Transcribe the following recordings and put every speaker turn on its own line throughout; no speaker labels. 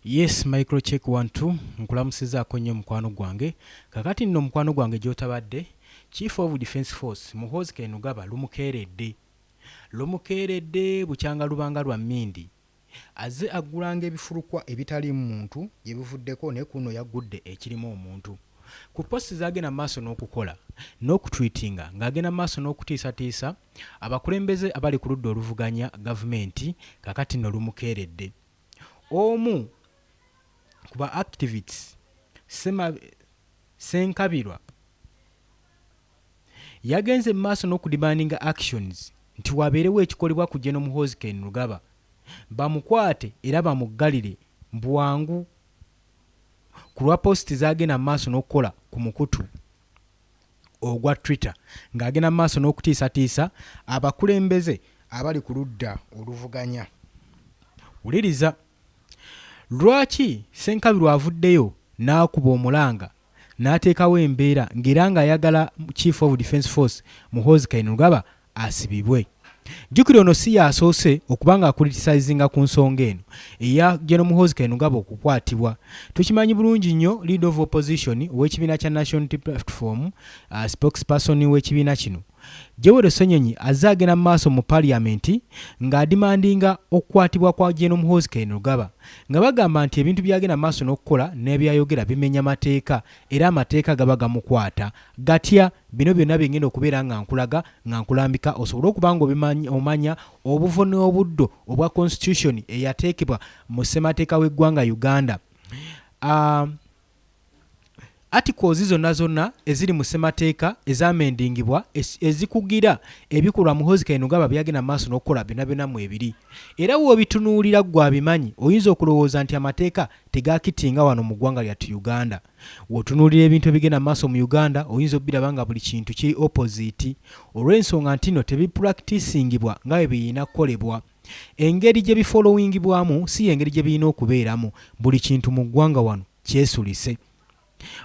Yes micro check one two nkulamusizaako nnyo mukwano gwange. Kakati nno mukwano gwange gy'otabadde, Chief of Defence Force Muhoozi Kainerugaba lumukeeredde. Lumukeeredde bukyanga lubanga lwa mmindi. Azze aggulanga ebifulukwa ebitaliimu muntu gye buvuddeko naye ku luno yaggudde ekirimu omuntu. Ku post z'agenda mu maaso n'okukola n'okutweetinga ng'agenda mu maaso n'okutiisatiisa abakulembeze abali ku ludda oluvuganya gavumenti kaakati nno lumukeeredde. Omu ku ba activits Ssenkabirwa yagenze mu maaso n'okudemandinga actions nti wabeerewo ekikolebwa ku General Muhoozi Kainerugaba bamukwate era bamuggalire bwangu ku lwa post z'agenda mu maaso n'okukola ku mukutu ogwa Twitter ng'agenda mu maaso n'okutiisatiisa abakulembeze abali ku ludda oluvuganya. Wuliriza! Lwaki Ssenkabirwa avuddeyo n'akuba omulanga n'ateekawo embeera ng'era ng'ayagala Chief of Defence Force Muhoozi Kainerugaba asibibwe? Jjukira ono si y'asoose okuba ng'akulitisayizinga ku nsonga eno eya General Muhoozi Kainerugaba okukwatibwa. Tukimanyi bulungi nnyo Leader of Opposition ow'ekibiina kya National Unity Platform, spokesperson w'ekibiina kino, Joel Ssenyonyi azze agenda mu maaso mu parliament ng'adimandinga okukwatibwa kwa General Muhoozi Kainerugaba nga bagamba nti ebintu by'agenda mu maaso n'okukola n'ebyayogera bimenya mateeka era amateeka gaba gamukwata gatya. Bino byonna bye ngenda okubeera nga nkulaga nga nkulambika osobole okuba nga omanya obuvo n'obuddo obwa constitution eyateekebwa mu ssemateeka w'eggwanga Uganda. Articles zonna zonna eziri mu ssemateeka ezamendingibwa ezikugira ebikolwa Muhoozi Kainerugaba byagenda mu maaso n'okukola byonna byonna mwebiri. Era w'obitunuulira ggwe abimanyi oyinza okulowooza nti amateeka tegakitinga wano mu ggwanga lyattu Uganda. W'otunuulira ebintu ebigenda mu maaso mu Uganda oyinza obiraba nga buli kintu kiri opposite olw'ensonga ntino tebipracticingibwa nga bwe biyina kukolebwa. Engeri gye bifollowingibwamu si y'engeri gye biyina okubeeramu. Buli kintu mu ggwanga wano kyesulise.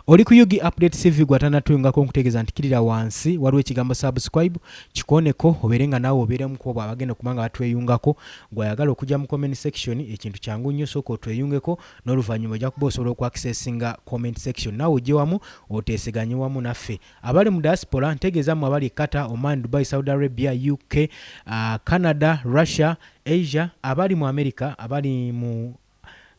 Oli ku Ug Update TV gwe atanatweyungako nkutegeeza nti kirira wansi waliwo ekigambo subscribe kikooneko obeere nga naawe obeera omu kwabo abagenda okuba nga batweyungako. Gwe ayagala okujja mu comment section ekintu kyangu nnyo sooka otweyungeko n'oluvannyuma ojja kuba osobola oku accessinga comment section naawe ojje wamu oteeseganye wamu naffe. Abali mu diaspora ntegeeza mmwe abali e Qatar, Oman, Dubai, Saudi Arabia, UK, Canada, Russia, Asia, abali mu America, abali mu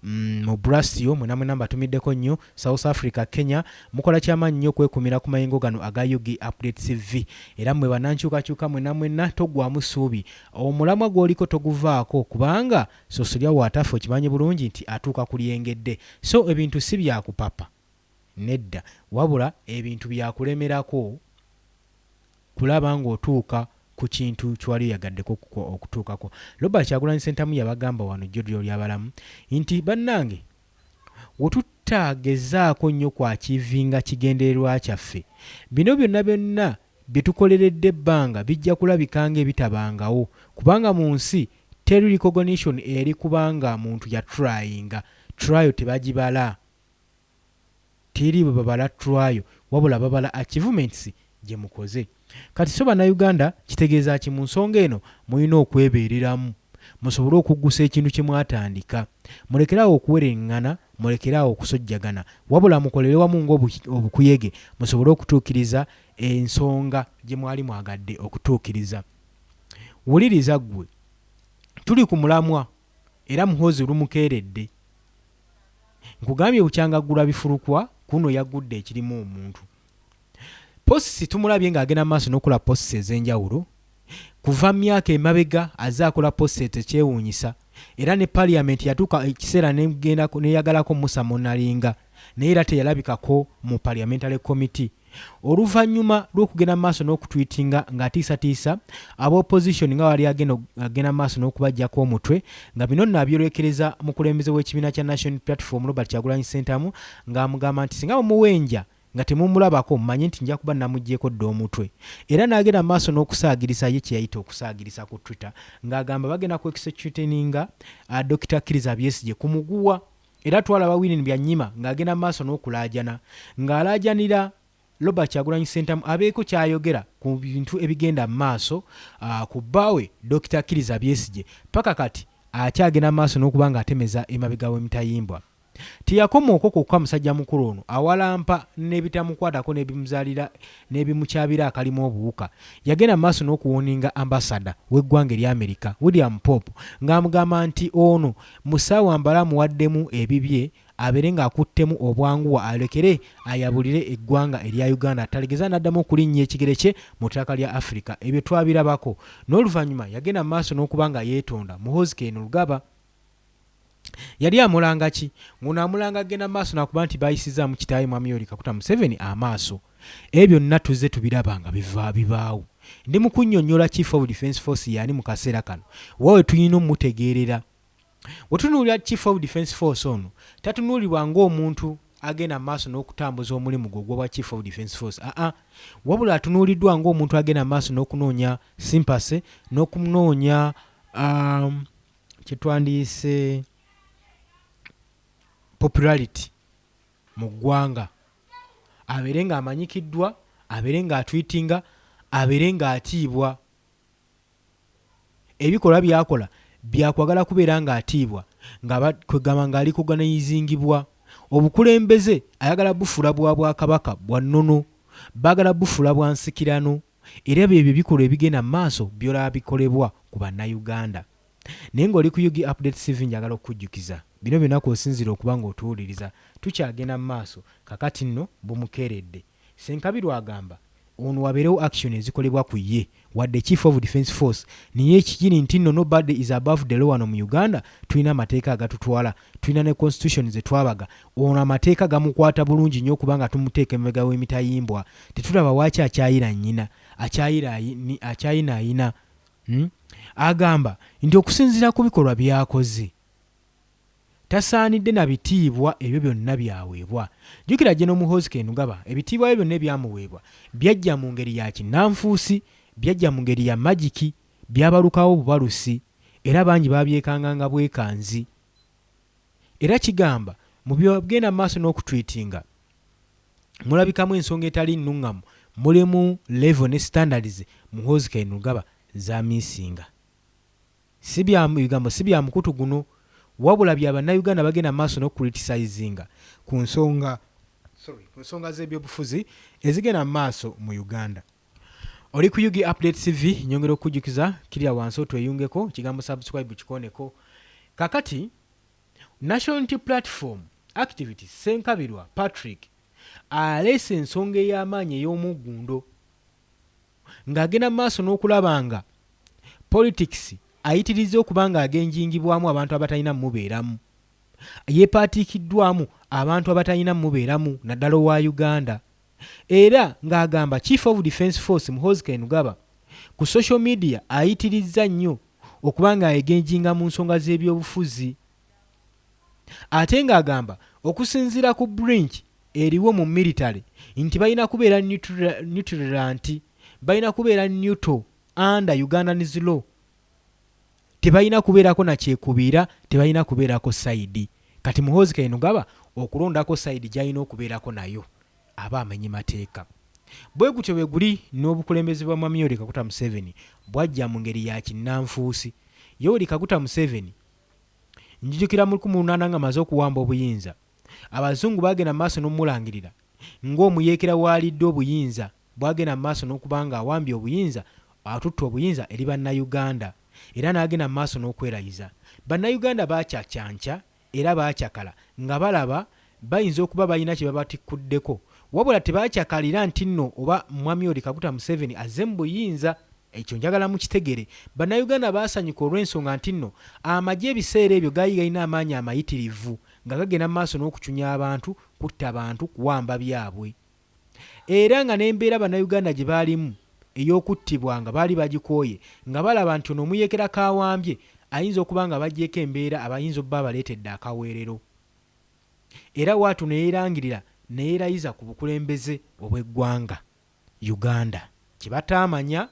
mu Brasio mwena mwena mbatumiddeko nnyo, South Africa, Kenya, mukola kyamaanyi nnyo okwekumira ku mayengo gano aga Ug Update TV. Era mmwe bannankyukakyuka mwena mwena toggwamu ssuubi. Omulamwa gw'oliko toguvaako kubanga Sosolya w'atafa okimanyi bulungi nti atuuka ku lyengedde. So ebintu si bya kupapa nedda wabula ebintu bya kulemerako kulaba ng'otuuka ku kintu kyewali oyagaddeko okutuukako. Robert Kyagulanyi Ssentamu yabagamba wano jjo Dyolyabalamu nti bannange wetutagezaako nnyo ku achievinga kigendererwa kyaffe, bino byonna byonna byetukoleredde ebbanga bijja kulabika ng'ebitabangawo kubanga mu nsi teri recognition eri kubanga muntu yatryinga, trial tebagibala. Teri bwebabala trial wabula babala achievements gyemukoze. Kati so banauganda kitegeeza ki munsonga eno mulina okwebereramu musobole okuggusa ekintu kyemwatandika. Mulekere awo okuwerengana, mulekere awo okusojjagana wabula mukolere wamu nga obukuyege musobole okutuukiriza ensonga gyemwali mwagadde okutuukiriza. Wuliriza ggwe. Tuli ku mulamwa era Muhoozi lumukeeredde. Nkugambye bukyanga aggula bifulukwa kuno yaggudde ekirimu omuntu. Posts tumulabye ng'agenda mu maaso n'okukola posts ez'enjawulo kuva myaka emabega azze akola posts etekyewuunyisa era ne parliament yatuuka ekiseera neyagalako Musa Monalinga naye era teyalabikako mu parliamentary committee. Oluvannyuma lw'okugenda mu maaso n'okutwitinga ng'atiisatiisa aba opposition nga bwali agenda mu maaso n'okubaggyako omutwe nga bino nno abyolekereza mukulembeze w'ekibiina kya National Unity Platform Robert Kyagulanyi Ssentamu ng'amugamba nti singa mumuwenja nga temumulabako mumanye nti nja kuba namuggyeeko dda omutwe era n'agenda mu maaso n'okusaagirisa ye kye yayita okusaagirisa ku Twitter ng'agamba bagenda ku executinga Dokita Kiriza Byesigye ku muguwa. Era twalaba Winnie Byanyima ng'agenda mu maaso n'okulaajana ng'alaajanira Robert Kyagulanyi Ssentamu abeeko ky'ayogera ku bintu ebigenda mu maaso ku bbaawe Dokita Kiriza Byesigye paka kati akyagenda mu maaso n'okuba ng'atemeza emabega w'emitayimbwa. Teyakoma okwo kwokka musajja mukulu ono awalampa n'ebitamukwatako n'ebimuzaalira n'ebimukyabira akalimu obuwuka. Yagenda mu maaso n'okuwoninga ambasada w'eggwanga erya Amerika, William Pope ng'amugamba nti ono mu ssaawa mbale amuwaddemu ebibye abeere ng'akuttemu obwanguwa ayolekere ayabulire eggwanga erya Uganda talegeza n'addamu okulinnya ekigere kye mu ttaka lya Afrika. Ebyo twabirabako. N'oluvannyuma yagenda mu maaso n'okuba nga yeetonda. Muhoozi Kainerugaba yali amulanga ki? Ng'ono amulanga agenda mu maaso nakuba nti baayisizzaamu kitaawe Mwami Yoweri Kaguta Museveni amaaso. Ebyo byonna tuzze tubiraba nga biva bibaawo. Ndi mu kunnyonnyola Chief of Defence Force y'ani mu kaseera kano, wa we tulina omutegeerera. Wetunuulira Chief of Defence Force ono tatunuulirwa ng'omuntu agenda mu maaso n'okutambuza omulimu gwe ogw'obwa Chief of Defence Force aa wabula atunuuliddwa ng'omuntu agenda mu maaso n'okunoonya sympathy n'okunoonya kye twandiyise popularity mu ggwanga abeere ng'amanyikiddwa, abeere ng'atwitinga, abeere ng'atiibwa. Ebikolwa by'akola bya kwagala kubeera ng'atiibwa nga kwegamba ng'alikoganayizingibwa. Obukulembeze ayagala bufuula bwa Bwakabaka bwa nnono, baagala bufuula bwa nsikirano era byebyo ebikolwa ebigenda mu maaso by'olaba bikolebwa ku Bannayuganda. Naye ng'oli ku Ug Updates TV njagala okukujjukiza bino byonna kw'osinziira okuba ng'otuwuliriza. Tukyagenda mu maaso, kakati nno bumukeeredde. Ssenkabirwa agamba ono wabeerewo action ezikolebwa ku ye wadde Chief of Defence Force naye ekikiri ntinno no body is above the law wano mu Uganda tulina amateeka agatutwala tulina ne constitution zetwabaga ono amateeka gamukwata bulungi nnyo okuba nga tumuteeka emabega w'emitayimbwa tetulaba waaki akyayira nnyina akyayinaayina hmm? Agamba nti okusinziira ku bikolwa byakoze Tasaanidde na bitiibwa ebyo byonna by'aweebwa. Jjukira General Muhoozi Kainerugaba ebitiibwa bye byonna ebyamuweebwa byajja mu ngeri ya kinnanfuusi, byajja mu ngeri ya magiki, byabalukawo bubalusi era bangi baabyekanganga bwekanzi. Era kigamba mu byagenda mu maaso n'okutwitinga mulabikamu ensonga etali nnung'amu, mulimu level ne standards Muhoozi Kainerugaba z'amiisinga. Si bya ebigambo si bya mukutu guno wabula bya Bannayuganda abagenda mu maaso n'okucriticizinga ku nsonga sorry ku nsonga z'ebyobufuzi ezigenda mu maaso mu Uganda. Oli ku Ug Update TV, nyongera okukujjukiza kirira wansi otweyungeko, ekigambo subscribe kikooneko. Kakati National Unity Platform activist Ssenkabirwa Patrick aleese ensonga ey'amaanyi ey'omuggundo ng'agenda mu maaso n'okulaba nga politics ayitirizza okuba nga agenjingibwamu abantu abatalina mubeeramu, yeepaatiikiddwamu abantu abatalina mubeeramu naddala owa Uganda era ng'agamba Chief of Defence Force Muhoozi Kainerugaba ku social media ayitirizza nnyo okuba nga agenjinga mu nsonga z'ebyobufuzi ate ng'agamba okusinziira ku Brinch eriwo mu military nti balina kubeera neutrality, balina kubeera neutral under Ugandan's law, tebalina kubeerako na kyekubiira, tebalina kubeerako side. Kati Muhoozi Kainerugaba okulondako side gy'alina okubeerako nayo aba amenye mateeka. Bwe gutyo bwe guli n'obukulembeze bwa Mwami Yoweri Kaguta Museveni bwajja mu ngeri ya kinnanfuusi. Yoweri Kaguta Museveni njijukira mu 1800 ng'amaze okuwamba obuyinza, Abazungu baagenda mu maaso n'omulangirira ng'omuyeekera w'alidde obuyinza bw'agenda mu maaso n'okuba ng'awambye obuyinza atutte obuyinza eri Bannayuganda era n'agenda mu maaso n'okwerayiza. Bannayuganda baakyacanca era baacakala nga balaba bayinza okuba balina kye babatikkuddeko wabula tebaacakalira ntinno oba Mwami Yoweri Kaguta Museveni azze mu buyinza. Ekyo njagala mukitegere. Bannayuganda baasanyuka olw'ensonga ntinno amagye ebiseera ebyo gaali galina amaanyi amayitirivu nga gagenda mu maaso n'okucunya abantu, kutta bantu, kuwamba byabwe. Era nga n'embeera Bannayuganda gye baalimu ey'okuttibwa nga baali bagikooye nga balaba nti ono omuyeekera k'awambye ayinza okuba nga abaggyeeko embeera abayinza obba abaleetedde akaweerero. Era bw'atyo ne yeerangirira ne yeerayiza ku bukulembeze obw'eggwanga. Uganda. Kye bataamanya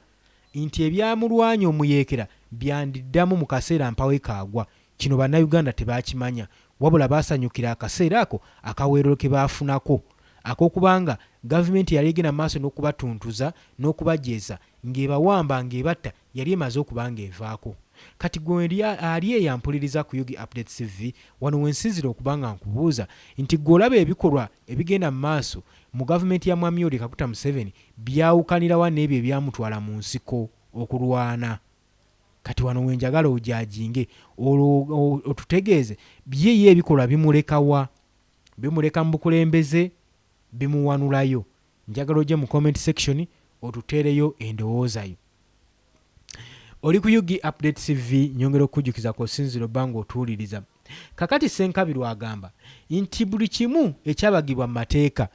nti ebyamulwanya omuyeekera byandiddamu mu kaseera mpawekaagwa. Kino Bannayuganda tebaakimanya wabula baasanyukira akaseera ako akaweerero ke baafunako ak'okuba nga Gavumenti eyali egenda mu maaso n'okubatuntuza n'okubajeeza ng'ebawamba ng'ebatta yali emaze okuba ng'evaako. Kati gwe ali eyo ampuliriza ku Ug Updates TV, wano wensinzira okuba nga nkubuuza nti gwe olaba ebikolwa ebigenda mu maaso mu gavumenti ya Mwami Yoweri Kaguta Museveni byawukanira wa n'ebyo ebyamutwala mu nsiko okulwana? Kati wano wenjagala ojajinge olwo otutegeeze ye ye ebikolwa bimuleka wa? Bimuleka mu bukulembeze? Bimuwanulayo? Njagala ojje mu comment section otuteereyo endowooza yo. Oli ku Ug Update TV, nyongera okukujjukiza kw'osinziira obba ng'otuwuliriza. Kakati Ssenkabirwa agamba nti buli kimu ekyabagibwa mu mateeka,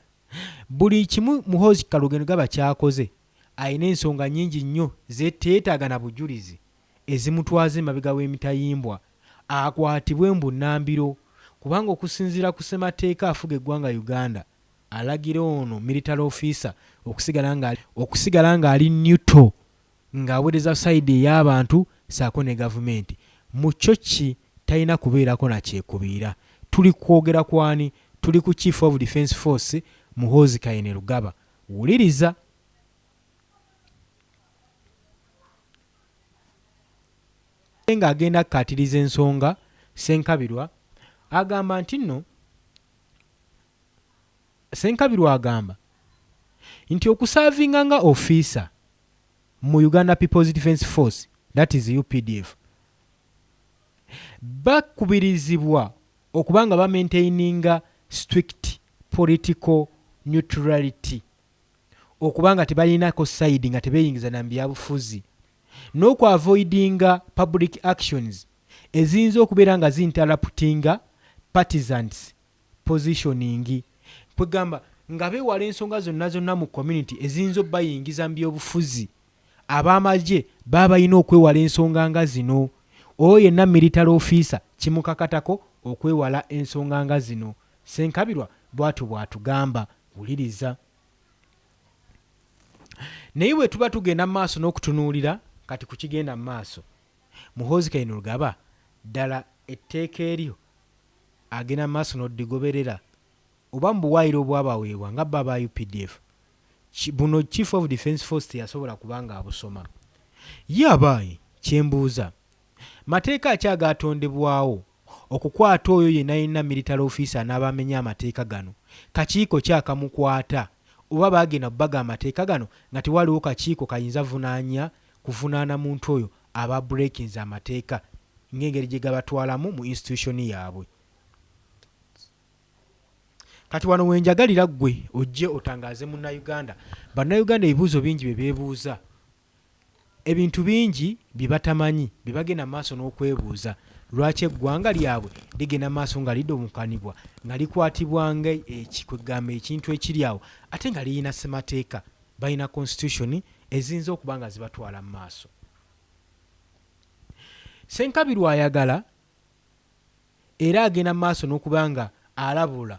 buli kimu Muhoozi Kainerugaba ky'akoze alina ensonga nnyingi nnyo zeteetaaga na bujulizi ezimutwaza emabega w'emitayimbwa akwatibwe mbu nnambiro kubanga okusinziira ku ssemateeka afuga eggwanga Uganda alagira ono military officer okusigala ng'ali neutral ng'aweereza sayidi ey'abantu ssaako ne gavumenti. Mu kyo ki talina kubeerako na kyekubiira. Tuli kwogera ku ani? Tuli ku Chief of Defence Force Muhoozi Kainerugaba. Wuliriza. Ng'agenda akkaatiriza ensonga, Ssenkabirwa agamba nti nno Ssenkabirwa agamba nti okusaavinga nga ofiisa mu Uganda People's Defence Force that is UPDF bakubirizibwa okuba nga bamaintaininga strict political neutrality okuba nga tebalinako sayidi nga tebeeyingiza na mu byabufuzi n'okuavoidinga public actions eziyinza okubeera nga zi-interruptinga partisans positioning kwegamba nga beewala ensonga zonna zonna mu community eziyinza obbayingiza mu byobufuzi. Ab'amagye baba balina okwewala ensonga nga zino. Oyo yenna military officer kimukakatako okwewala ensonga nga zino. Ssenkabirwa bwatyo bw'atugamba. Wuliriza. Naye bwe tuba tugenda mu maaso n'okutunuulira kati ku kigenda mu maaso, Muhoozi Kainerugaba ddala etteeka eryo agenda mu maaso n'odigoberera oba mu buwaayiro obwabaweebwa nga bo aba updf buno Chief of Defence Force teyasobola kuba nga abusoma. Ye abaayi kyembuuza, mateeka ki agaatondebwawo okukwata oyo yenna yenna military officer anaaba amenye amateeka gano? Kakiiko ki akamukwata? Oba baagenda kubaga amateeka gano nga tewaliwo kakiiko kayinza vunaanya kuvunaana muntu oyo aba breakinze amateeka ng'engeri gye gabatwalamu mu institution yaabwe? Kati wano wenjagalira ggwe ojje otangaaze Munnayuganda. Bannayuganda ebibuuzo bingi bye beebuuza. Ebintu bingi bye batamanyi bye bagenda mu maaso n'okwebuuza lwaki eggwanga lyabwe ligenda mu maaso nga lidomokanibwa nga likwatibwa nga kwegamba ekintu ekiri awo ate nga lirina ssemateeka, balina constitution eziyinza okuba nga zibatwala mu maaso. Ssenkabirwa ayagala era agenda mu maaso n'okuba nga alabula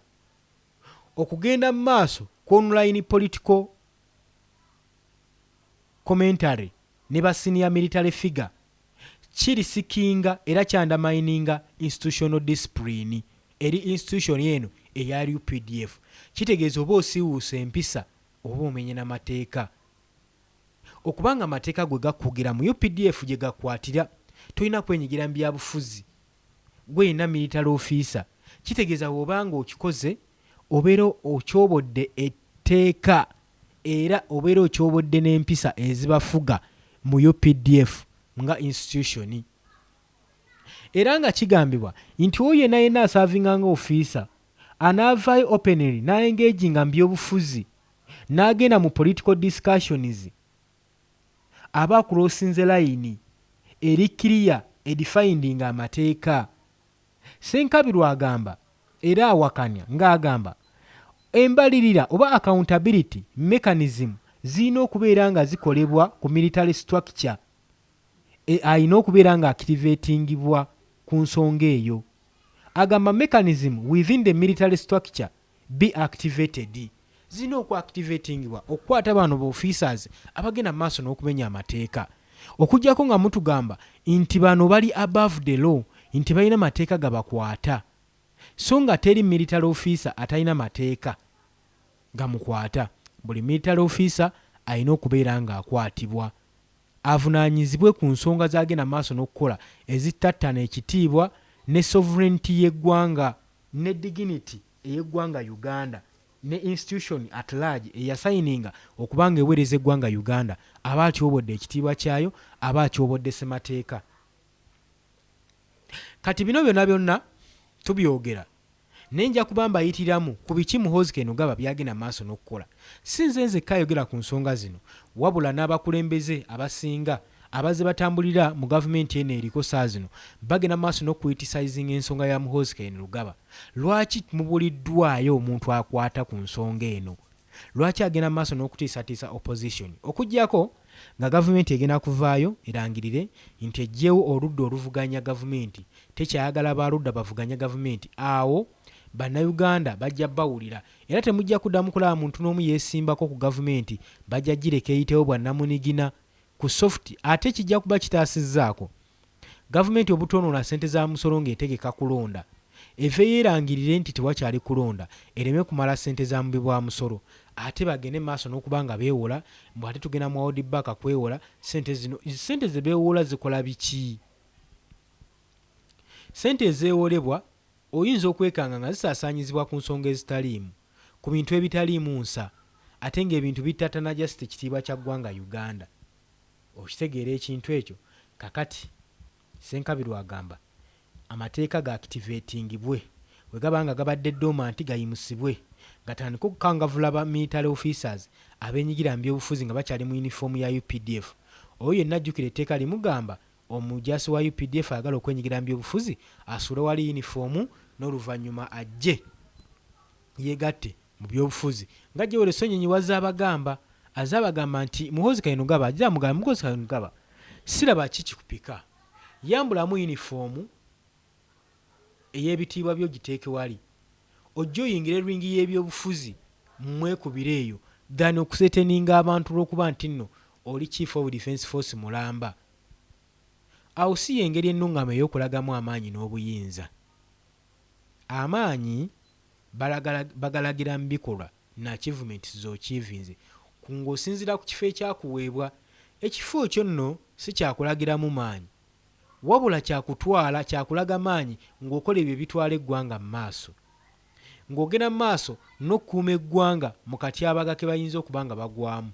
okugenda mu maaso ku online political commentary ne ba senior military figure kirisikinga era kyandamayininga institutional discipline eri institution eno eya UPDF. Kitegeeza oba osiiwuusa empisa oba omenye n'amateeka. Okuba nga amateeka gwe gakugira mu UPDF gye gakwatira, tolina kwenyigira mu byabufuzi. Gwe yenna military officer, kitegeeza bw'oba nga okikoze obeera otyobodde etteeka era obeera otyobodde n'empisa ezibafuga mu UPDF nga institution. Era nga kigambibwa nti oyo yenna yenna asaavinga nga ofiisa anaavaayo openly n'aengaginga mu byobufuzi n'agenda mu political discussions aba acrossinze layini eri clear edefindinga amateeka. Ssenkabirwa agamba era awakanya ng'agamba embalirira oba accountability mechanism zirina okubeera nga zikolebwa ku military structure alina okubeera nga activatingibwa ku nsonga eyo. Agamba mechanism within the military structure be activated, zirina okuactivatingibwa okukwata bano ba officers abagenda mu maaso n'okumenya amateeka. Okuggyako nga mutugamba nti bano bali above the law, nti balina mateeka gabakwata, so nga teri military officer atalina mateeka gamukwata. Buli military officer alina okubeera ng'akwatibwa. avunaanyizibwe ku nsonga z'agenda mu maaso n'okukola ezittattana ekitiibwa ne sovereignty y'eggwanga ne dignity ey'eggwanga Uganda ne institution at large eyasayininga okuba nga eweereza eggwanga Uganda, aba atyobodde ekitiibwa kyayo, aba atyobodde ssemateeka. Kati bino byonna byonna tubyogera naye nja kuba mbayitiramu ku biki Muhoozi Kainerugaba by'agenda mu maaso n'okukola. Si nze nzekka ayogera ku nsonga zino wabula n'abakulembeze abasinga abazze batambulira mu gavumenti eno eriko ssaawa zino bagenda mu maaso n'okucriticizinga ensonga ya Muhoozi Kainerugaba. Lwaki mubuliddwayo omuntu akwata ku nsonga eno? Lwaki agenda mu maaso n'okutiisatiisa opposition? Okuggyako nga gavumenti egenda kuvaayo erangirire nti eggyewo oludda oluvuganya gavumenti, tekyayagala ba ludda bavuganya gavumenti, awo Bannayuganda bajja bawulira era temujja kuddamu kulaba muntu n'omu yeesimbako ku gavumenti, bajja gireka eyitewo bwannamunigina ku soft ate kijja kuba kitaasizzaako Gavumenti obutoonoona ssente za musolo ng'etegeka kulonda, eveeyo erangirire nti tewakyali kulonda ereme kumala ssente za muwi wa musolo ate bagende mu maaso n'okuba nga beewola mbu ate tugenda mu World Bank kwewola ssente zino. Ssente ze beewola zikola biki? Ssente ezeewolebwa oyinza okwekanga nga zisaasaanyizibwa ku nsonga ezitaliimu, ku bintu ebitaliimu nsa ate ng'ebintu bittattana just ekitiibwa kya ggwanga Uganda. Okitegeera ekintu ekyo? Kakati, Ssenkabirwa agamba, amateeka ga activatingibwe, bwegaba nga gabadde dormant gayimusibwe, gatandike okukangavvula ba military officers abenyigira mu byobufuzi nga bakyali mu uniform ya updf. Oyo yenna ajjukira etteeka limugamba omujaasi wa updf ayagala okwenyigira mu byobufuzi asuule wali uniform n'oluvannyuma ajje yegatte mu byobufuzi nga Joel Ssenyonyi wazze abagamba azze abagamba nti Muhoozi Kainerugaba ajja amugamba Muhoozi Kainerugaba siraba ki kikupika yambulamu yunifoomu ey'ebitiibwa byo giteeke wali ojje oyingire ringi y'ebyobufuzi mwekubire eyo than okuseteninga abantu olw'okuba nti nno oli Chief of Defence Force mulamba. Awo si y'engeri ennung'amu ey'okulagamu amaanyi n'obuyinza. Amaanyi bagalagira mu bikolwa ne achievements z'ochievinze ku ng'osinziira ku kifo ekyakuweebwa. Ekifo ekyo nno si kya kulagiramu maanyi wabula kya kutwala kya kulaga maanyi ng'okola ebyo ebitwala eggwanga mu maaso. Ng'ogenda mu maaso n'okukuuma eggwanga mu katyabaga ke bayinza okuba nga bagwamu.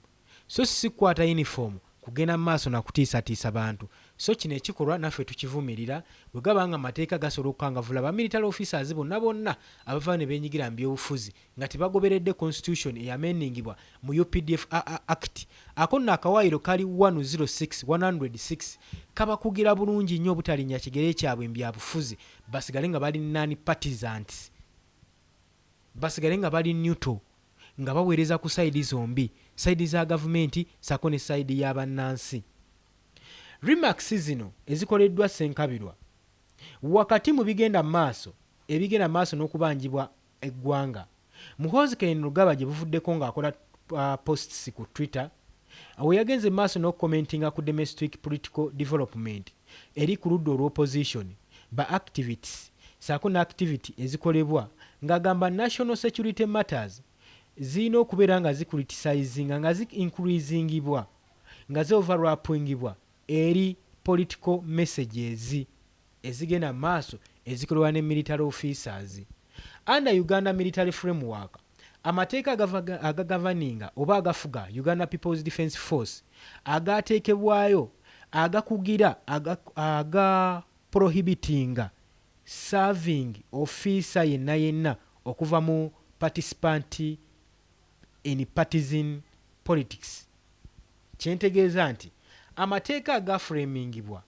So ssi kukwata yinifoomu kugenda mu maaso na kutiisatiisa bantu. So kino ekikolwa naffe tukivumirira bwe gaba nga amateeka gasobola okukangavvula ba military officers bonna bonna abavaayo ne beenyigira mu byobufuzi nga tebagoberedde constitution eyamendingibwa mu updf Act. Ako nno akawaayiro kali 106, 106, kabakugira bulungi nnyo obutalinnya kigere kyabwe mu byabufuzi basigale nga bali non partisans. Basigale nga bali neutral nga baweereza ku sayidi zombi, sayidi za gavumenti ssaako ne sayidi ya bannansi. Remarks zino ezikoleddwa Ssenkabirwa wakati mu bigenda mu maaso ebigenda mu maaso n'okubanjibwa eggwanga, Muhoozi Kainerugaba gye buvuddeko ng'akola posts ku Twitter we yagenze mu maaso n'okukomentinga ku domestic political development eri ku ludda olwa opposition, ba activits ssaako ne activity ezikolebwa ng'agamba national security matters zirina okubeera nga zicriticinga nga zi increasingibwa nga zi overlappingibwa eri political messages ezigenda mu maaso ezikolebwa ne military officers. Under Uganda military framework, amateeka agagavaninga oba agafuga Uganda People's Defence Force agaateekebwayo agakugira aga prohibitinga serving officer yenna yenna okuva mu participant in partisan politics. Kye ntegeeza nti amateeka agaframingibwa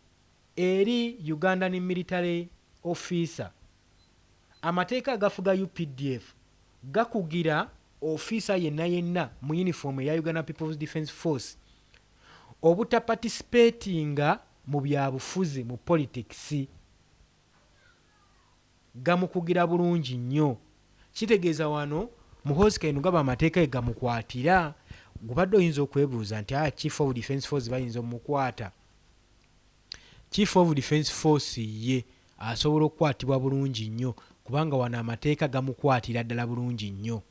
eri Ugandan military officer, amateeka agafuga updf gakugira ofiisa yenna yenna mu yunifoomu eya Uganda People's Defence Force obutaparticipatinga mu byabufuzi mu politics. Gamukugira bulungi nnyo. Kitegeeza wano Muhoozi Kainerugaba amateeka ge gamukwatira. Gubadde oyinza okwebuuza nti ah, Chief of Defence Force bayinza omukwata. Chief of Defence Force ye asobola okukwatibwa bulungi nnyo kubanga wano amateeka gamukwatira ddala bulungi nnyo.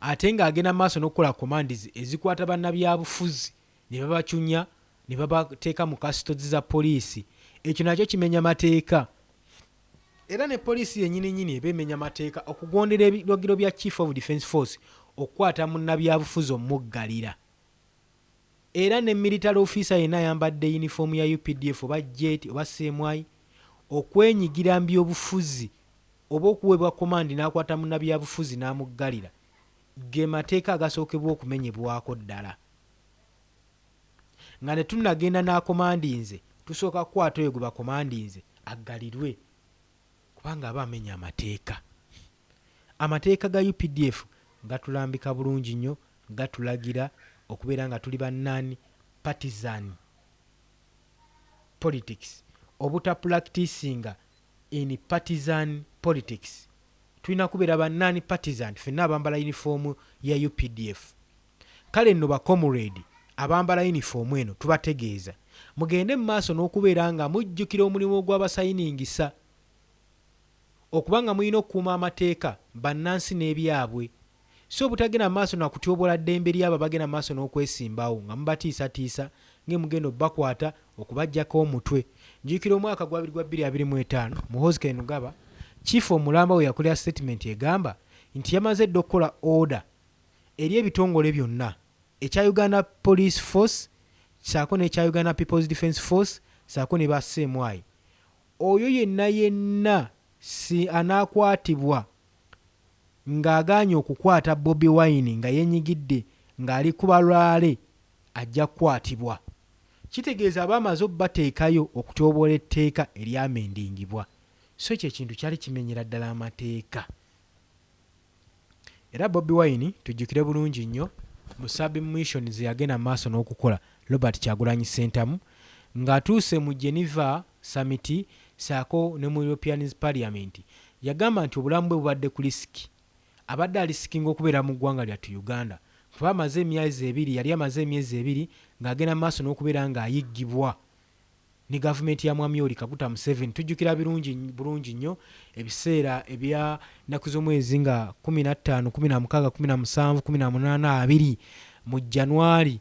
Ate ng'agenda mu maaso n'okukola commands ezikwata bannabyabufuzi ne babacunya. ne babateeka mu custody za poliisi, ekyo nakyo kimenya mateeka. Era ne poliisi yennyini nnyini eba emenya mateeka okugondera ebiragiro bya Chief of Defence Force okukwata munnabyabufuzi omuggalira. Era ne military officer yenna ayambadde yunifoomu ya updf oba jet oba CMI okwenyigira mu byobufuzi oba okuweebwa command n'akwata munnabyabufuzi n'amuggalira, ge mateeka agasookebwa okumenyebwako ddala. Nga tetunnagenda n'akomandinze, tusooka kukwata oyo gwe bakomandinze aggalirwe kubanga aba amenya amateeka. Amateeka ga updf gatulambika bulungi nnyo, gatulagira okubeera nga tuli ba non partisan politics, obutapracticinga in partisan politics. Tulina kubeera ba non partisan ffenna abambala yunifoomu ya updf. Kale nno ba comrade abambala yunifoomu eno, tubategeeza mugende mu maaso n'okubeera nga mujjukira omulimu ogw'abasayiningisa okuba nga mulina okukuuma amateeka, bannansi n'ebyabwe, si obutagenda mu maaso nakutyobola ddembe lyabo abagenda mu maaso n'okwesimbawo nga mubatiisatiisa ng'emugenda obbakwata okubaggyako omutwe. Njukira omwaka gwa 2025, Muhoozi Kainerugaba, chief omulamba we yakolera statement egamba nti yamaze dda okukola order eri ebitongole byonna, ekya Uganda Police Force ssaako n'ekya Uganda People's Defence Force ssaako ne ba CMI, oyo yenna yenna si anaakwatibwa ng'agaanye okukwata Bobi Wine nga yenyigidde ng'ali ku balwale ajja kukwatibwa. Kitegeeza aba amaze obbateekayo okutyoboola etteeka eryamendingibwa. So ekyo ekintu kyali kimenyera ddala amateeka. Era Bobi Wine, tujjukire bulungi nnyo, mu submission ze yagenda mu maaso n'okukola Robert Kyagulanyi Ssentamu ng'atuuse mu Geneva Summit ssaako ne mu European Parliament, yagamba nti obulamu bwe bubadde ku risk. Abadde arisikinga okubeera mu ggwanga lyattu Uganda kuba amaze emyezi 2, yali amaze emyezi 2 ng'agenda mu maaso n'okubeera ng'ayiggibwa ne gavumenti ya Mwami Yoweri Kaguta Museveni. Tujjukira birungi bulungi nnyo ebiseera ebya nnaku z'omwezi nga 15, 16, 17, 18, 20 mu January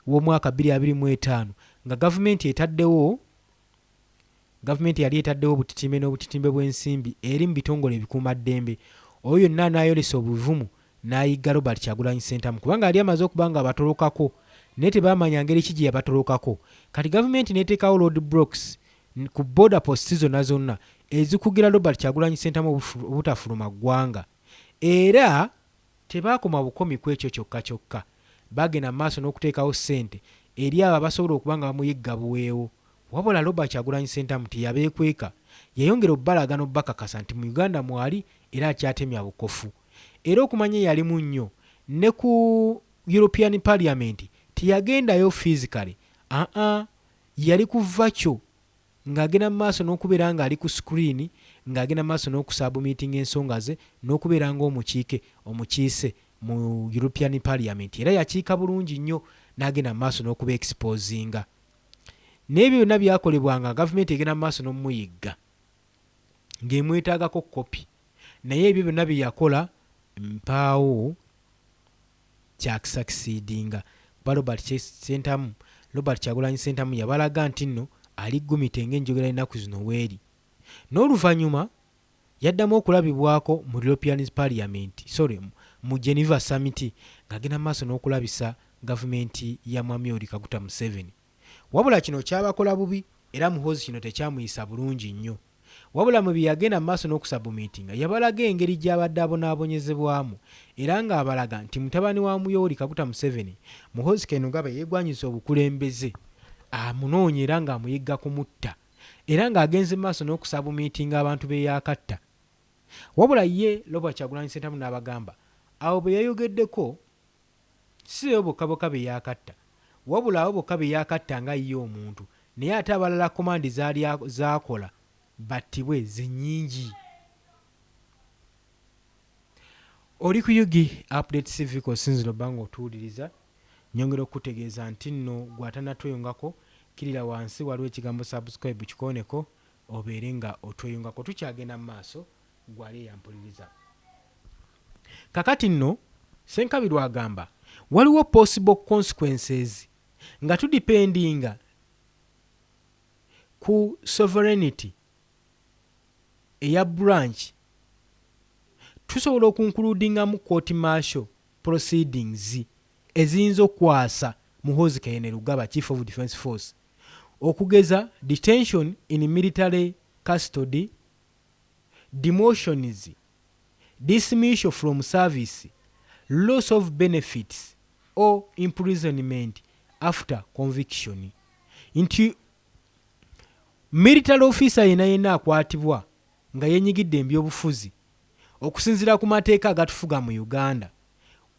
w'omwaka 2025 nga gavumenti yali etaddewo obutitimbe n'obutitimbe bw'ensimbi eri mu bitongole ebikuumaddembe, oyo yonna anaayolesa obuvumu n'ayigga Robert Kyagulanyi Ssentamu, kubanga yali amaze okuba nga abatolokako naye tebaamanya ngeri ki gye yabatolokako. Kati gavumenti n'eteekawo road blocks ku border posts zonna zonna ezikugira Robert Kyagulanyi Ssentamu obutafuluma ggwanga. Era tebaakoma bukomi ku ekyo kyokka kyokka, bagenda mu maaso n'okuteekawo ssente eri abo abasobola okuba nga bamuyigga buweewo. Wabula Robert Kyagulanyi Ssentamu teyabeekweka, yayongera obbalaga n'obbakakasa nti mu Uganda mwali era akyatemya bukofu. Era okumanya yalimu nnyo, ne ku European Parliament teyagendayo physically, aa, yali ku virtual ng'agenda mu maaso n'okubeera ng'ali ku screen ng'agenda mu maaso n'okusubmittinga ensonga ze n'okubeera ng'omukiike omukiise mu European Parliament. Era yakiika bulungi nnyo n'agenda mu maaso n'okuba exposinga. N'ebyo byonna byakolebwanga gavumenti egenda mu maaso n'omuyigga ng'emwetaagako kopi, naye ebyo byonna bye yakola mpaawo kyakusucceedinga kuba Robert Kyagulanyi Ssentamu yabalaga nti nno ali gumite ng'enjogera y'ennaku zino weeri. N'oluvannyuma yaddamu okulabibwako mu European Parliament, sorry, mu Geneva Summit ng'agenda mu maaso n'okulabisa gavumenti ya Mwami Yoweri Kaguta Museveni. Wabula kino kyabakola bubi era Muhoozi kino tekyamuyisa bulungi nnyo. Wabula mu bye yagenda mu maaso n'okusubmittinga, yabalaga engeri gy'abadde abonaabonyezebwamu era ng'abalaga nti mutabani wa Yoweri Kaguta Museveni, Muhoozi Kainerugaba, yeegwanyiza obukulembeze, amunoonya era ng'amuyigga kumutta, era ng'agenze mu maaso n'okusubmittinga abantu be yaakatta. Wabula ye Robert Kyagulanyi Ssentamu n'abagamba abo be yayogeddeko si be bokka bokka be yaakatta, wabula abo bokka be yaakatta nga ye omuntu, naye ate abalala command zaali zaakola battibwe ze nnyingi. Oli ku UG Update CV k'osinziira obba ng'otuwuliriza. Nyongera okukutegeeza nti nno gwe atannatweyungako, kkirira wansi waliwo ekigambo subscribe, kikooneko obeere nga otweyungako. Tukyagenda mu maaso, gwali eyampuliriza. Kakati nno Ssenkabirwa agamba waliwo possible consequences. Nga tudipendinga ku sovereignty eya branch, tusobola okuincludingamu court martial proceedings eziyinza okukwasa Muhoozi Kainerugaba, Chief of Defence Force, okugeza detention in military custody, demotions, dismissal from service, loss of benefits or imprisonment after conviction. Nti military officer yenna yenna akwatibwa nga yenyigidde ebyobufuzi, okusinziira ku mateeka agatufuga mu Uganda,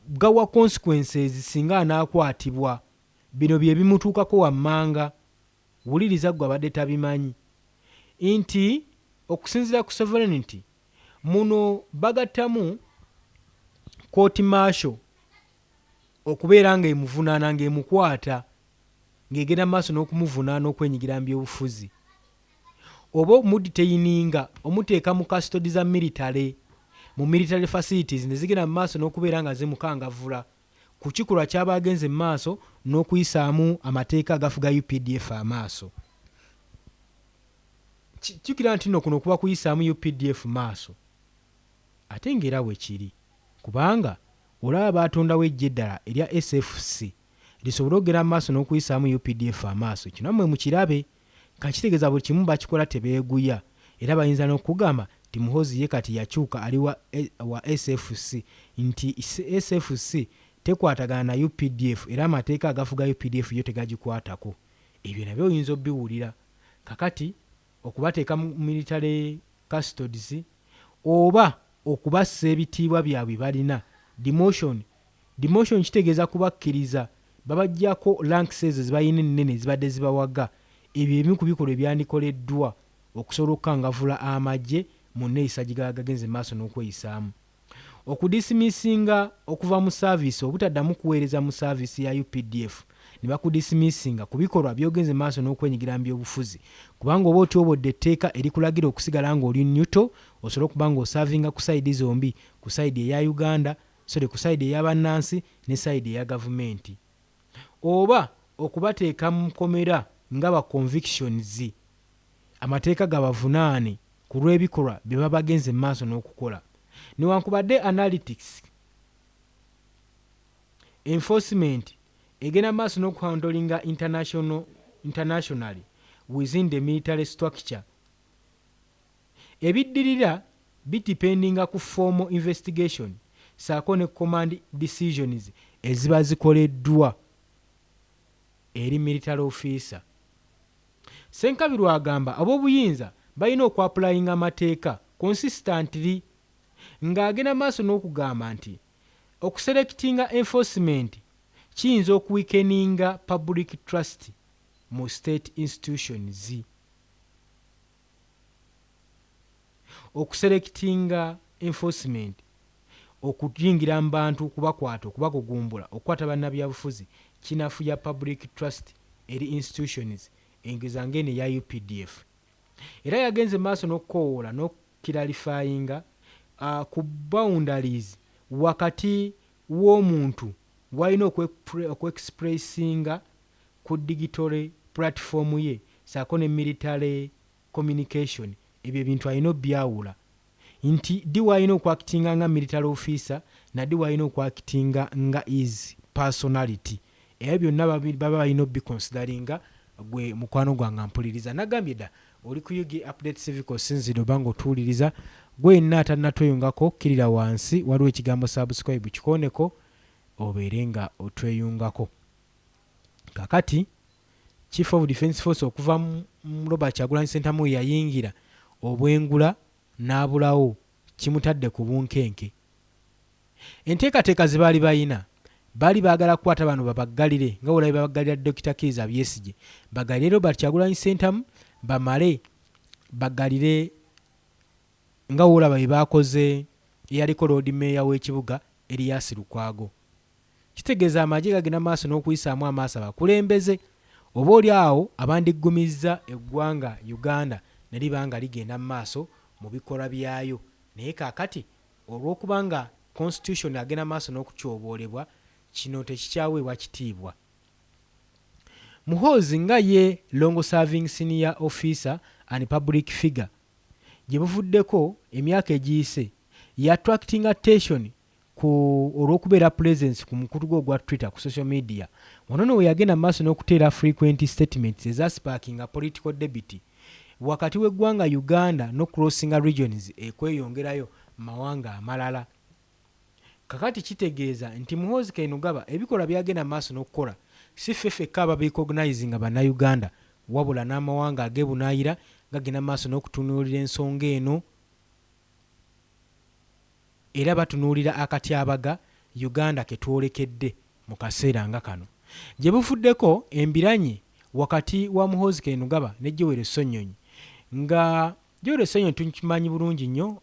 gawa consequences. Singa anaakwatibwa, bino bye bimutuukako wammanga. Wuliriza gwe abadde tabimanyi nti okusinziira ku sovereignty muno bagattamu court martial okubeera nga emuvunaana, ng'emukwata, ng'egenda mu maaso n'okumuvunaana okwenyigira mu byobufuzi, oba omudetaininga, omuteeka mu custody za military, mu military facilities, ne zigenda mu maaso n'okubeera nga zimukangavvula ku kikolwa ky'aba agenze mu maaso n'okuyisaamu amateeka agafuga UPDF amaaso. Jjukira nti nno kuno kuba kuyisaamu UPDF maaso, ate ng'era bwe kiri, kubanga olaba baatondawo eggye eddala erya SFC lisobole okugenda mu maaso n'okuyisaamu UPDF amaaso. Kino nammwe mukirabe kakitegeeza buli kimu bakikola tebeeguya. Era bayinza n'okugamba nti Muhoozi ye kati yakyuka ali wa SFC, nti SFC tekwatagana na UPDF era amateeka agafuga UPDF yo tegagikwatako. Ebyo nabyo oyinza obiwulira. Kakati okubateeka mu military custodies oba okubassa ebitiibwa byabwe balina, demotion. Demotion kitegeeza kubakkiriza, babaggyako ranks ezo zebalina ennene ezibadde zibawaga. Ebyo ebimu ku bikolwa ebyandikoleddwa okusobola okukangavvula amagye mu nneeyisa gye gaba gagenze maaso n'okweyisaamu. Okudismissinga okuva mu service, obutaddamu kuweereza mu service ya UPDF, ne bakudismissinga ku bikolwa by'ogenze maaso n'okwenyigira mu byobufuzi, kubanga oba otyobodde etteeka erikulagira okusigala ng'oli neutral, osobole okuba ng'oservinga ku side zombi, ku side eya Uganda, sorry, ku side ey'abannansi ne side eya gavumenti, oba okubateeka mu nkomera nga ba convictions, amateeka gabavunaane ku lw'ebikolwa bye baba bagenze mu maaso n'okukola. Newankubadde analytics enforcement egenda mu maaso n'okuhandlinga internationally within the military structure, ebiddirira bidependinga ku formal investigation saako ne command decisions eziba zikoleddwa eri military officer. Senkabirwa agamba ab'obuyinza balina okuapplyinga amateeka consistently, ng'agenda maaso n'okugamba nti okuselectinga enforcement kiyinza okuweakeninga public trust mu state institutions. Okuselectinga enforcement, okuyingira mu bantu, okubakwata, okubagugumbula, okukwata bannabyabufuzi, kinafuya public trust eri institutions engeza ng'eno eya UPDF. Era yagenze maaso n'okukoowoola n'okuclarifyinga ku boundaries wakati w'omuntu walina okuexpressinga ku digital platform ye saako ne military communication. Ebyo ebintu alina obyawula nti ddi waalina okuactinga nga military officer na ddi waalina okuactinga nga his personality. Ebyo byonna baba balina obiconsideringa. Gwe mukwano gwange ampuliriza, nagambye dda oli ku UG Update Civic. Osinzidde oba nga otuwuliriza, gwe yenna atannatweyungako, kkirira wansi, waliwo ekigambo subscribe, kikooneko obeere nga otweyungako. Kakati Chief of Defence Force okuva mu Robert Kyagulanyi Ssentamu yayingira obwengula n'abulawo, kimutadde ku bunkenke. Enteekateeka ze baali bayina, baali baagala kukwata bano babaggalire nga bwolabye babaggalira Dr Kiiza Besigye, baggalire Robert Kyagulanyi Ssentamu, bamale baggalire nga woolaba bye baakoze eyaliko Lord Mayor w'ekibuga Erias Lukwago. Kitegeeza amagye gagenda maaso n'okuyisaamu amaaso abakulembeze oba oli awo abandiggumizza eggwanga Uganda ne liba nga ligenda mu maaso mu bikolwa byayo. Naye kaakati olw'okuba nga constitution agenda maaso n'okutyoboolebwa, kino tekikyaweebwa kitiibwa. Muhoozi nga ye long serving senior officer and public figure, gye buvuddeko emyaka egiyise ya attracting attention ku olw'okubeera presence ku mukutu gwe ogwa Twitter, ku social media. Wano no we yagenda mu maaso n'okuteera frequent statements ezasparkinga political debate wakati w'eggwanga Uganda n'okucrossinga regions ekweyongerayo mu mawanga amalala. Kakati kitegeeza nti Muhoozi Kainerugaba ebikolwa by'agenda mu maaso n'okukola si ffe ffekka ababirecognizinga Bannayuganda, wabula n'amawanga ag'ebunaayira gagenda mu maaso n'okutunuulira ensonga eno era batunuulira akatyabaga Uganda ke twolekedde mu kaseera nga kano. Gye buvuddeko embiranye wakati wa Muhoozi Kainerugaba ne Joel Ssenyonyi, nga Joel Ssenyonyi tukimanyi bulungi nnyo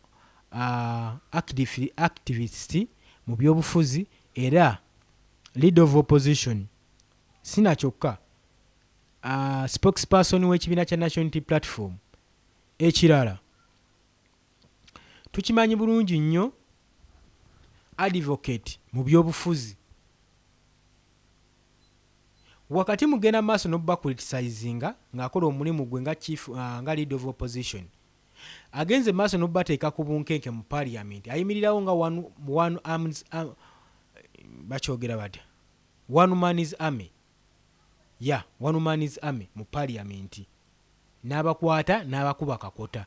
activist mu byobufuzi era leader of opposition, sina kyokka spokesperson w'ekibiina kya National Unity Platform. Ekirala, tukimanyi bulungi nnyo advocate mu byobufuzi. Wakati mugenda maaso n'okuba criticizinga ng'akola omulimu gwe nga chief, nga leader of opposition, agenze maaso n'okubateeka ku bunkenke mu parliament. Ayimirirawo nga one arms, bakyogera batya, one man's army ya yeah, one man's army mu parliament, n'abakwata n'abakuba kakota.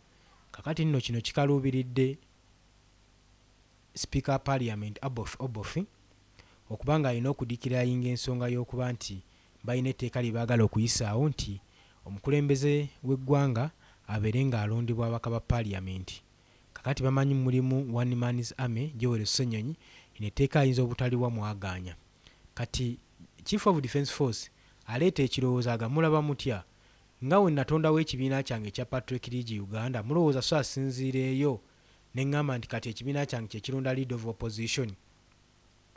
Kakati nno kino kikaluubiridde Speaker wa Parliament Oboth okuba nga alina okudeclaringa ensonga y'okuba nti balina etteeka lye baagala okuyisaawo nti omukulembeze w'eggwanga abeere ng'alondebwa ababaka ba Parliament. Kakati bamanyi mulimu one man's army, Joel Ssenyonyi, lino etteeka ayinza obutaliwa mwagaanya. Kati Chief of Defence Force aleeta ekirowoozo aga mulaba mutya nga we natondawo ekibiina kyange ekya Patrick League Uganda, mulowooza so asinziira eyo ne ŋŋamba nti kati ekibiina kyange kyekironda leader of opposition? Ne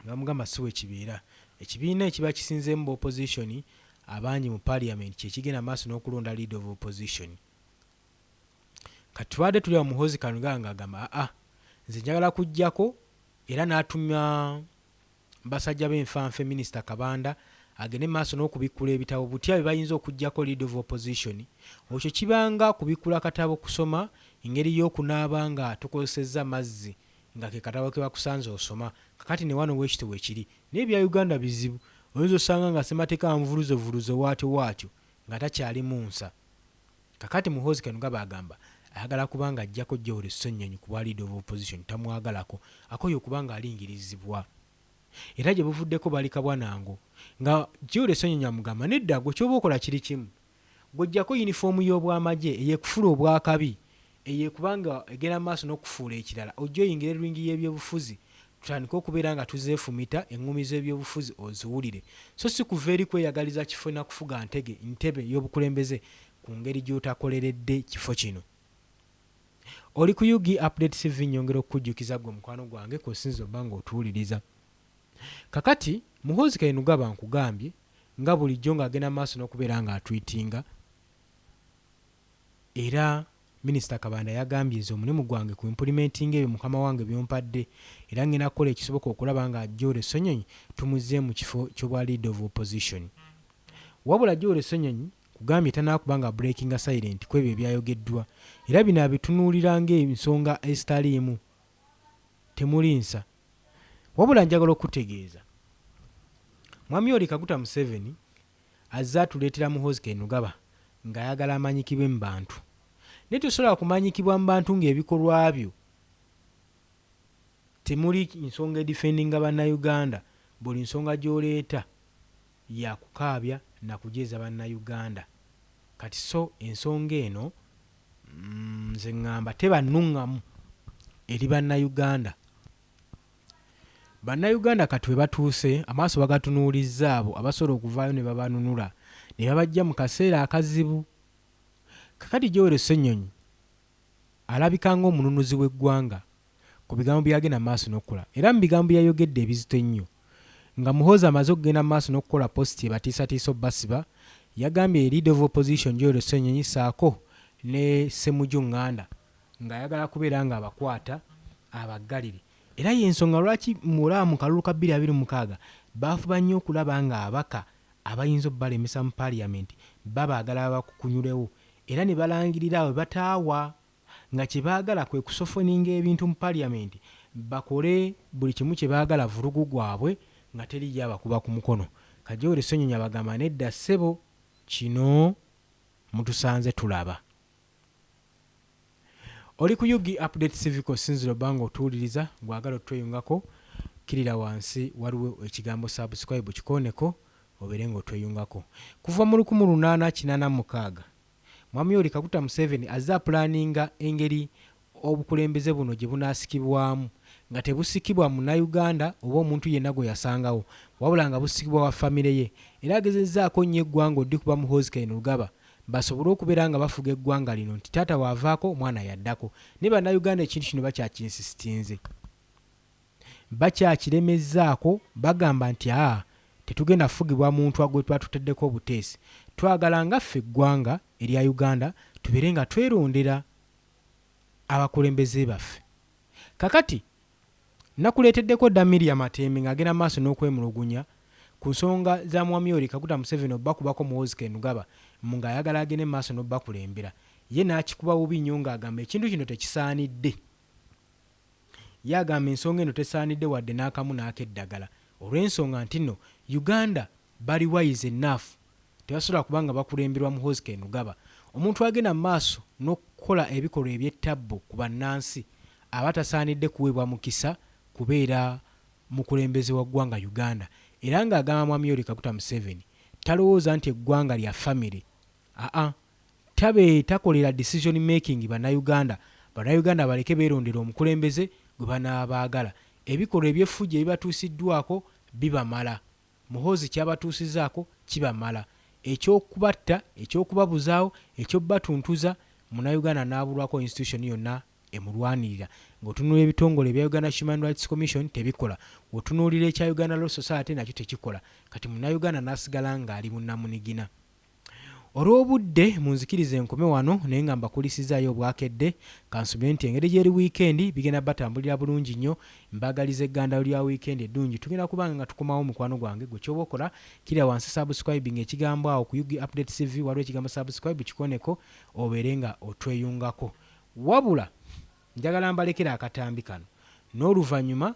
bamugamba si bwe kibeera. Ekibiina ekiba kisinzeemu ba opposition abangi mu parliament kyekigenda maaso n'okulonda leader of opposition. Kati tubadde tuli awo, Muhoozi Kainerugaba ng'agamba, aa, nze njagala kuggyako, era n'atumya basajja b'enfanfe, Minisita Kabanda agende maaso n'okubikkula ebitabo butya bye bayinza okuggyako leader of opposition. Ekyo kibanga kubikkula katabo kusoma engeri y'okunaaba nga tukozesezza mazzi, nga ke katabo ke bakusanze osoma. Kakati ne wano weekito weekiri, naye ebya Uganda bizibu. Oyinza osanga nga ssemateeka amuvuluzevuluze waatyo waatyo nga takyalimu nsa. Kakati Muhoozi Kainerugaba agamba ayagala kubanga ajjako Joel Ssenyonyi ku bwa leader of opposition, tamwagalako, akoye okuba nga alingirizibwa. Era gye buvuddeko bali kabwanango nga Joel Ssenyonyi amugamba, nedda, gwe kyoba okola kiri kimu, gw'ojjako yunifoomu y'obwamagye eyekufula obwakabi, eyekubanga egenda maaso n'okufuula ekirala, ojja oyingira eringi y'ebyobufuzi, tutandike okubeera nga tuzeefumita eŋŋumi z'ebyobufuzi oziwulire, so si kuva eri kweyagaliza kifo na kufuga ntege ntebe y'obukulembeze ku ngeri gy'otakoleredde kifo kino. Oli ku UG Update TV. Nyongera okukujjukiza ggwe mukwano gwange kw'osinza obba ng'otuwuliriza. Kakati Muhoozi Kainerugaba nkugambye nga bulijjo ng'agenda maaso n'okubeera ng'atweetinga, era Minisita Kabanda yagambye, nze omulimu gwange ku implementing ebyo mukama wange byompadde, era ngenda kukola ekisoboka okulaba nga Joel Ssenyonyi tumuzze mu kifo ky'obwa leader of opposition. Wabula Joel Ssenyonyi kugambye tanaakuba nga breakinga silent ku ebyo ebyayogeddwa, era bino abitunuulira ng'ensonga ezitaliimu, temuli nsa. Wabula njagala okutegeeza Mwami Yoweri Kaguta Museveni azze atuleetera Muhoozi Kainerugaba ng'ayagala amanyikibwe mu bantu, naye tosobola kumanyikibwa mu bantu ng'ebikolwa byo temuli nsonga edefendinga Bannayuganda. Buli nsonga gy'oleeta yakukaabya nakujeeza Bannayuganda. Kati so ensonga eno nze ŋŋamba teba nnuŋŋamu eri Bannayuganda. Bannayuganda kati we batuuse, amaaso bagatunuulizza abo abasobola okuvaayo ne babanunula ne babaggya mu kaseera akazibu. Kakati Joel Ssenyonyi alabika ng'omununuzi w'eggwanga ku bigambo by'agenda mu maaso n'okukola, era mu bigambo bye yayogedde ebizito ennyo nga Muhoozi amaze okugenda mu maaso n'okukola post ebatiisatiisa obbasiba, yagambye leader of opposition Joel Ssenyonyi ssaako ne Ssemujju Nganda ng'ayagala kubeera ng'abakwata abaggalire. Era y'ensonga lwaki mulaba mu kalulu ka 2026 baafuba nnyo okulaba ng'abaka abayinza obalemesa mu parliament babaagala babakukunyulewo era ne balangirira we bataawa nga kye baagala kwe kusofteninga ebintu mu parliament, bakole buli kimu kye baagala, vulugu gwabwe nga teriyo abakuba ku mukono. Kajowere Ssenyonyi abagamba, nedda ssebo, kino mutusanze tulaba. Oli ku UG Update Civic, osinzira obba nga otuwuliriza. Gwagala otweyungako, kkirira wansi, waliwo ekigambo subscribe, kikooneko obeere nga otweyungako. Kuva mu 1886, Mwami Yoweri Kaguta Museveni azze aplanninga engeri obukulembeze buno gye bunaasikibwamu, nga tebusikibwa Munnayuganda oba omuntu yenna gwe yasangawo, wabula nga busikibwa wa famire ye. Era agezezzaako nnyo eggwanga oddikuba Muhoozi Kainerugaba basobole okubeera nga bafuga eggwanga lino, nti taata waavaako, omwana yaddako. Naye Bannayuganda ekintu kino bakyakinsistinze, bakyakiremezzaako. Bagamba nti aa, tetugenda kufugibwa muntu gwe tuba tutaddeko obuteesi. Twagala nga ffe eggwanga erya Uganda tubeere nga twerondera abakulembeze baffe. Kakati nakuleeteddeko dda Miria Matembe ng'agenda maaso n'okwemulugunya ku nsonga za Mwami Yoweri Kaguta Museveni obbakubako Muhoozi Kainerugaba mu ng'ayagala agende maaso n'obbakulembera. Ye n'akikuba bubi nnyo ng'agamba ekintu kino tekisaanidde. Ye agamba ensonga eno tesaanidde wadde n'akamu n'akeddagala, olw'ensonga nti nno Uganda bali wise enough, tebasobola kuba nga bakulemberwa Muhoozi Kainerugaba, omuntu agenda mu maaso n'okukola ebikolwa eby'ettabbu ku bannansi, aba tasaanidde kuweebwa mukisa kubeera mukulembeze wa ggwanga Uganda. Era ng'agamba Mwami Yoweri Kaguta Museveni talowooza nti eggwanga lya famire, aa, tabe takolera decision making Bannayuganda. Bannayuganda baleke beerondera omukulembeze gwe banaabaagala. Ebikolwa eby'effujjo ebibatuusiddwako bibamala. Muhoozi kyabatuusizaako kibamala, ekyokubatta, ekyokubabuzaawo, ekyokubatuntuza, Munnayuganda n'abulwako institution yonna emulwanirira. Ng'otunuulira ebitongole ebya Uganda Human Rights Commission, tebikola. Otunuulira ekya Uganda Law Society, nakyo tekikola. Kati Munnayuganda n'asigala ng'ali bunnamunigina. Olw'obudde, munzikirize enkome wano, naye nga mbakulisizaayo obwakedde. Kansubire nti engeri gyeri wiikendi bigenda batambulira bulungi nnyo. Mbagaliza eggandalo lya wiikendi eddungi. Tugenda kubanga nga tukomawo, mukwano gwange. Gwe kyoba okola, kira wansi, subscribing ekigambo awo ku UG Update CV, waliwo ekigambo subscribe, kikoneko obeere nga otweyungako. Wabula njagala mbalekera akatambi kano, n'oluvannyuma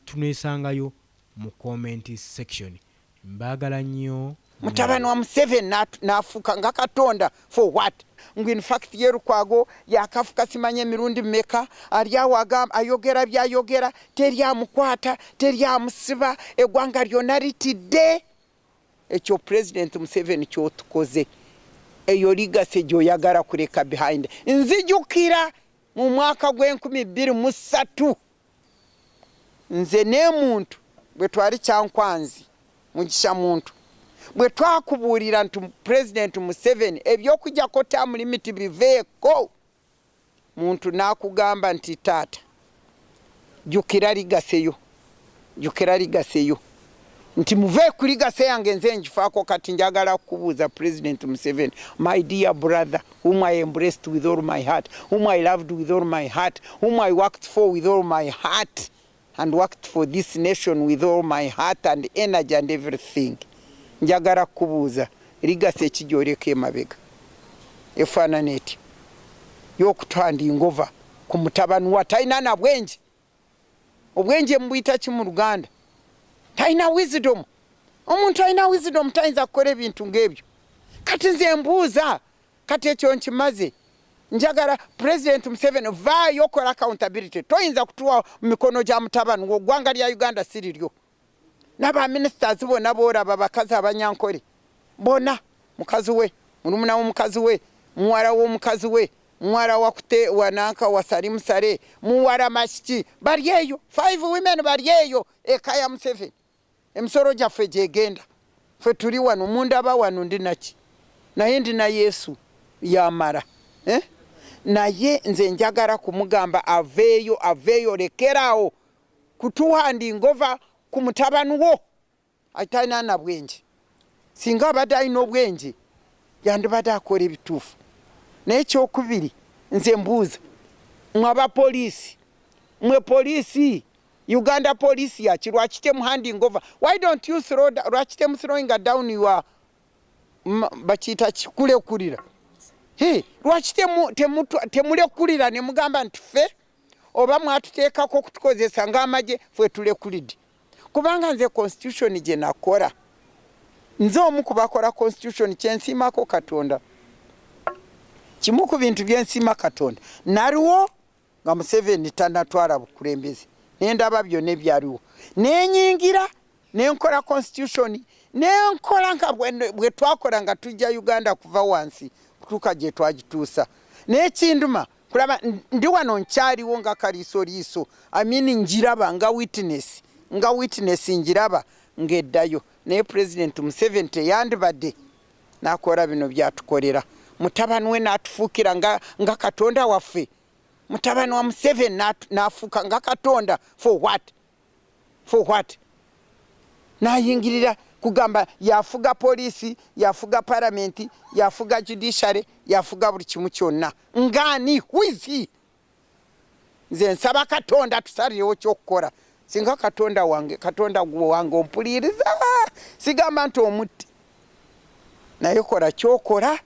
tuneesangayo mu comment section. Mbaagala nnyo.
Mutabani wa Museveni n'afuuka nga Katonda for what? Ngu in fact ye Lukwago yakafuka simanya emirundi meka, ali awo ayogera byayogera, teri amukwata, teri amusiba, eggwanga lyonna litidde. Ekyo President Museveni kyotukoze, eyo legacy gyoyagala kuleka behind. Nzijukira mu mwaka gw'e2003, nze n'emuntu bwe twali Kyankwanzi, Mugisha Muntu, bwe twakubuulira nti President Museveni ebyokujjako term limit biveeko, Muntu n'akugamba nti taata, jjukira legacy yo, jjukira legacy yo, nti muve ku legacy yange, nze ngifaako. Kati njagala kukubuuza, President Museveni, my dear brother, whom I embraced with all my heart, whom I loved with all my heart, whom I worked for with all my heart and worked for this nation with all my heart and energy and everything, njagala kukubuuza, legacy ekigyoleka emabega efaanana eti y'okutuhandinga over ku mutabani wa talina na bwenje? Obwenje mubuyita ki mu Luganda? Talina wisdom. Omuntu alina wisdom tayinza kukola ebintu ng'ebyo. Kati nze mbuuza, kati ekyo nkimaze, njagala President Museveni, vaayo okola accountability. Toyinza kutuwa mu mikono gya mutabani wo. Ggwanga lya Uganda si liryo. N'abaministers bonna boolaba, bakazi Abanyankole bonna, mukazi we, mulumuna w'omukazi we, muwala w'omukazi we, muwala wakute wananka wa Salimu Sale, muwala Masiki, bali eyo, five women bali eyo eka ya Museveni. Emisolo gyaffe gyegenda. Ffe tuli wano, mundaba wano, ndi naki? Naye ndina Yesu yamala, eh? Naye nze njagala kumugamba aveeyo, aveeyo, lekeraawo kutuhandinga over ku mutabani wo atalina na bwenje. Singa abadde alina obwenje, yandibadde akola ebituufu. Naye ekyokubiri, nze mbuuza mwe abapoliisi, mwe poliisi. Uganda Police yaki? Lwaki temuhanding over? Why don't you throw, lwaki temuthrowinga down your bakiyita kikulekulira? Hey, lwaki temulekulira ne mugamba nti ffe oba mwatuteekako okutukozesa ng'amagye, ffe tulekulidde? Kubanga nze constitution gye nakola, nze omu ku bakola constitution, kyensiimako Katonda, kimu ku bintu byensiima Katonda, naliwo nga Museveni tanatwala bukulembeze, nendaba byonna ebyaliwo, nenyingira nenkola constitution, nenkola nga bwe twakola nga tujja Uganda kuva wansi kutuuka gye twagituusa. Nekinduma kulaba ndi wano nkyaliwo nga kaliisoliiso, I mean, njiraba nga witness, nga witness njiraba ng'eddayo. Naye President Museveni teyandibadde nakola bino byatukolera. Mutabani we n'atufuukira nga Katonda waffe. Mutabani wa Museveni n'afuuka nga Katonda. For what? For what? Nayingirira kugamba yafuga poliisi, yafuga palamenti, yafuga judiciary, yafuga buli kimu kyonna. Ngaani? Who is he? Nze nsaba Katonda tusalirewo kyokukola. Singa Katonda wange, Katonda wange ompuliriza, sigamba nti omutti, naye kola kyokola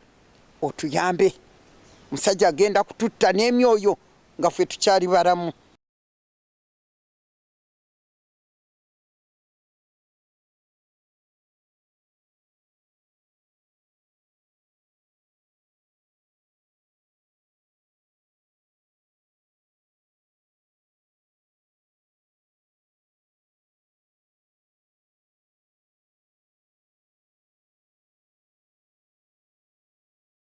otuyambe. Musajja agenda kututta n'emyoyo nga ffe tukyali balamu.